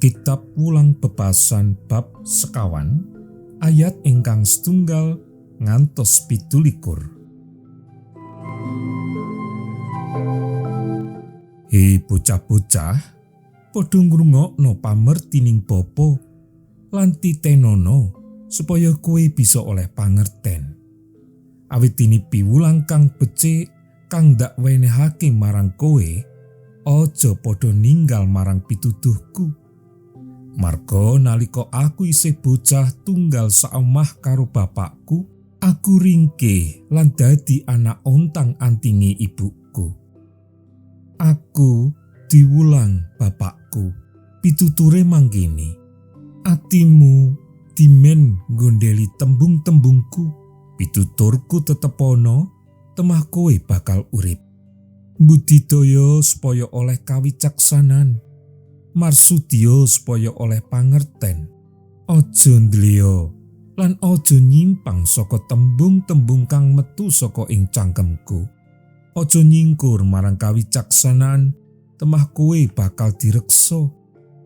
Kitab Wulang Bebasan bab 25 ayat ingkang 1 ngantos 27. He bocah-bocah, padha ngrungokno pamertining bapa lan titenono supaya kowe bisa oleh pangerten. Awit dene piwulang kang becik kang ndak wenehake marang kowe, aja padha ninggal marang pituduhku. Marga nalika aku isih bocah tunggal saomah karo bapakku, aku ringkih lan dadi anak ontang-antinge ibuku. Aku diwulang bapakku, pituture mangkene. Atimu dimen nggondheli tembung-tembungku, pituturku tetep ana, temah kowe bakal urip. Budidaya supaya oleh kawicaksanan, marsudya supaya oleh pangerten. Aja ndleya lan aja nyimpang saka tembung-tembung kang metu saka ing cangkemku. Aja nyingkur marang kawicaksanan, temah kowe bakal direksa.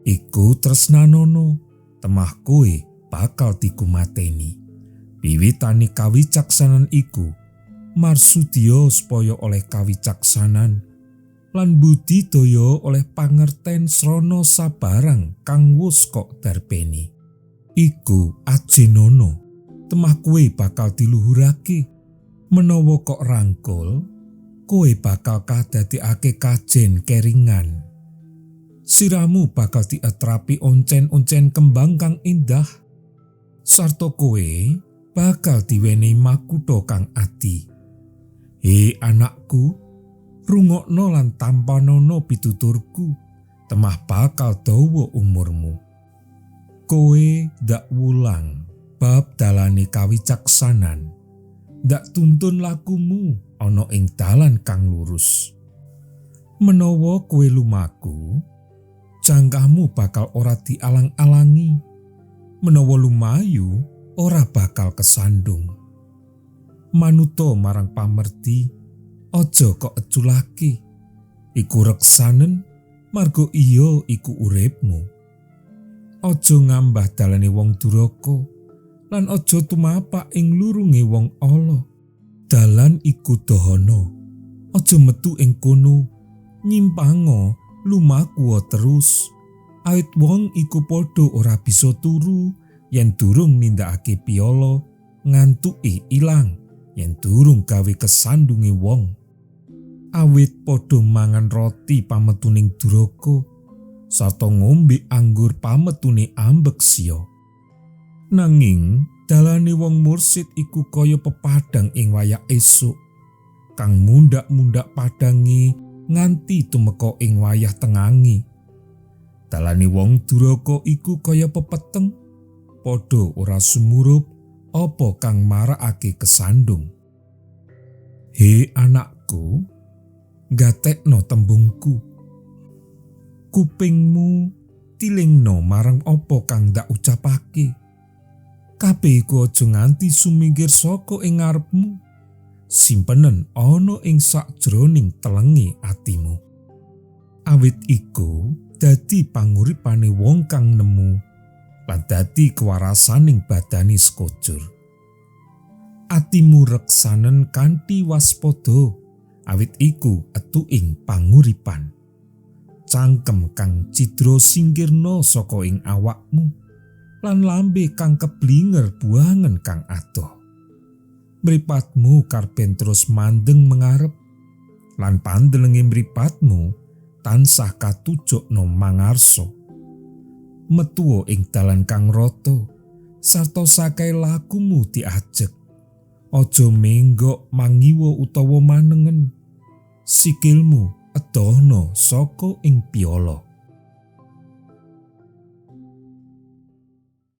Iku tresnanono, temah kowe bakal dikumateni. Wiwitane kawicaksanan iku, marsudya supaya oleh kawicaksanan, lan budidaya oleh pangerten srana sabarang kang wus kok darbeni. Iku ajenono, temah kowe bakal diluhurake. Menawa kok rangkul, kowe bakal kadadekake kajen keringan. Siramu bakal dietrapi oncen-oncen kembang kang indah, sarta kowe bakal diwenehi makutha kang adi. He anakku, rungokno lan tampanono pituturku, temah bakal dawa umurmu. Kowe ndak wulang bab dalane kawicaksanan, ndak tuntun lakumu ana ing dalan kang lurus. Menawa kowe lumaku, jangkahmu bakal ora dialang-alangi. Menawa lumayu, ora bakal kesandung. Manuta marang pamerti, aja kok eculake. Iku reksanen, marga iya iku uripmu. Aja ngambah dalane wong duraka, lan aja tumapak ing lurunge wong ala. Dalan iku dahana, aja metu ing kono, nyimpango lumaku terus. Awit wong iku padha ora bisa turu yen durung nindakake piala, ngantuke ilang yen durung gawe kesandunge wong. Awit padha mangan roti pametuning duraka, sarta ngombe anggur pametune ambek sia. Nanging dalane wong mursid iku kaya pepadang ing wayah esuk, kang mundak-mundak padange nganti tumeka ing wayah tengange. Dalane wong duraka iku kaya pepeteng, padha ora sumurup apa kang marakake kesandung. He anakku, gatekno tembungku. Kupingmu tilingno marang apa kang ndak ucapake. Kabeh iku aja nganti sumingkir saka ing ngarepmu. Simpenen ana ing sakjroning telenge atimu. Awit iku dadi panguripane wong kang nemu lan dadi kewarasaning badane sekujur. Atimu reksanen kanthi waspada, awit iku etuing panguripan. Cangkem kang cidra singkirna saka ing awakmu, lan lambe kang keblinger buangen kang adoh. Mripatmu karben terus mandeng mengarep, lan pandelenge mripatmu tansah katujokno mangarsa. Metuwa ing dalan kang rata, sarta sakai lakumu diajeg. Aja menggok mangiwa utawa manengen. Sikilmu edohno saka ing piala.